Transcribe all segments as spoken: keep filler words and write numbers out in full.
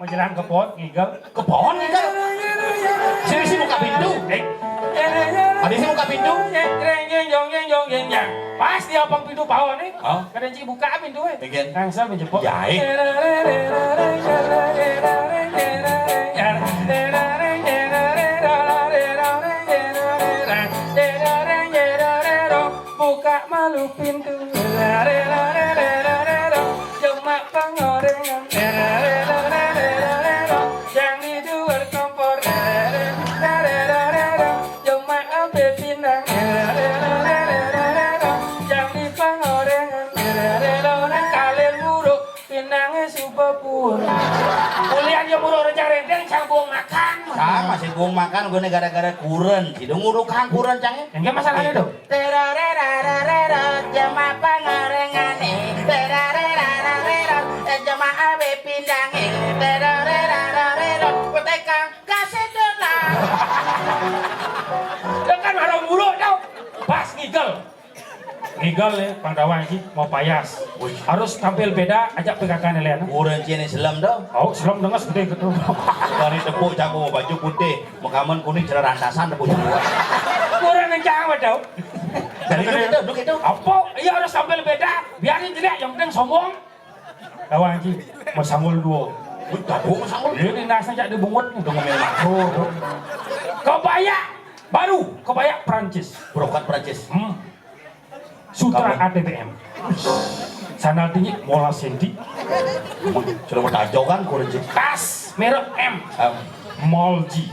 Mau jalan ke pohon, ngigel. Ke pohon, ngigel. Sini sih buka pintu. Eh, tadi sih buka pintu. Pas dia apa pintu pohon nih? Oh. Kada cik buka pintu, eh. Langsung menjepok. Jahit. Buka malu pintu. Cuma pangorengan. Yang di luar kompor. Cuma ape pinang. Yang di pangorengan. Kalian buruk. Pinangnya suba pun. Kuliah dia buruk rencang rendeng, cang buang makan. Sama sih buang makan, gue nih gara-gara kuren. Sih, dong nguruk kang kuren, cang, ya. Yang masalahnya tuh. Terorerararara, jama pangarengane. Terorerararara, jama abe pindange. Terorerararara, petekang kasih dolar. Ya kan orang buruk tau. Pas ngigel. Ngigel ya, Pandawa iki mau payas. Harus tampil beda, ajak P K K nilai. Kurang cini selam dong. Oh, selam dengan seperti itu. Dari tepuk jago baju putih, mekaman kuning celana rantasan tepuk jago. Kurang kencang apa tau? Dari itu, itu, itu. Apa? Iya harus tampil beda. Biarin jelek, yang penting sombong. Kawan ki, masanggul dua. Wih, gabung masanggul. Ini nasi jak dibungut, udah ngomel makro. Kebaya baru, kebaya Prancis. Brokat Prancis. Hmm. Sutra A T B M. Sandal tinggi, mola senti. Sudah bertajo kan, kurang sih. Tas, merek M. M. Molji.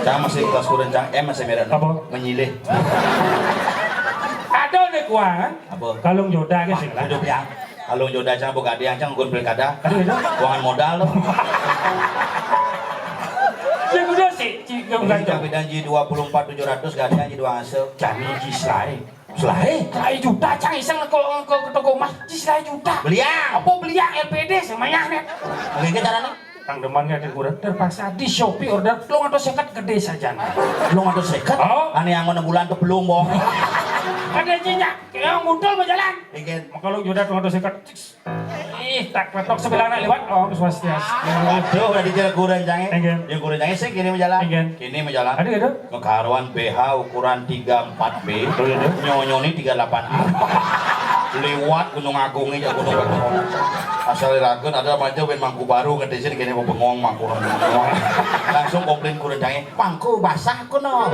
Cang masih tas kurang, cang M masih merek. Apa? Menyilih. Ada nih kuan. Apa? Kalung joda ke sih lah. Hidup ya. Kalau joda cang buka dia cang gun pilkada. Aduh, itu. Buangan modal tuh. Ya udah sih, cik, ya udah. Ini tapi janji dua puluh empat tujuh ratus, gak ada janji dua hasil. Jani ji selai. Selai? Selai juta, cang iseng ke, ke, ke toko emas, ji selai juta. Beliang. Apa beliang L P D semuanya net. Oke, kita caranya. Kang demannya ada kurang terpaksa di Shopee order telung atus seket gede saja. Telung atus seket? Oh. Ane yang mana bulan tuh belum, boh. Ada jinya, yang mutul berjalan. Ingin. Maka lu joda telung atus seket. Ih, tak petok sebelah anak lewat. Oh, swastiastu. Aduh, udah dijelaskuran, Cang, ya? Enggak. Ya, kurang, Cang, ya, sih, kini menjalan. Enggak. Kini menjalan. Ada gitu? Mekaruan B H ukuran tiga empat B. Betul, itu. Nyonyoni tiga delapan A. Liwat Gunung Agung aja, Gunung Agung. Asal ragun ada maju ben Mangku Baru, kata sini, kini mau bengong, Mangku. Langsung komplain kurang, Cang, ya. Mangku basah kuno.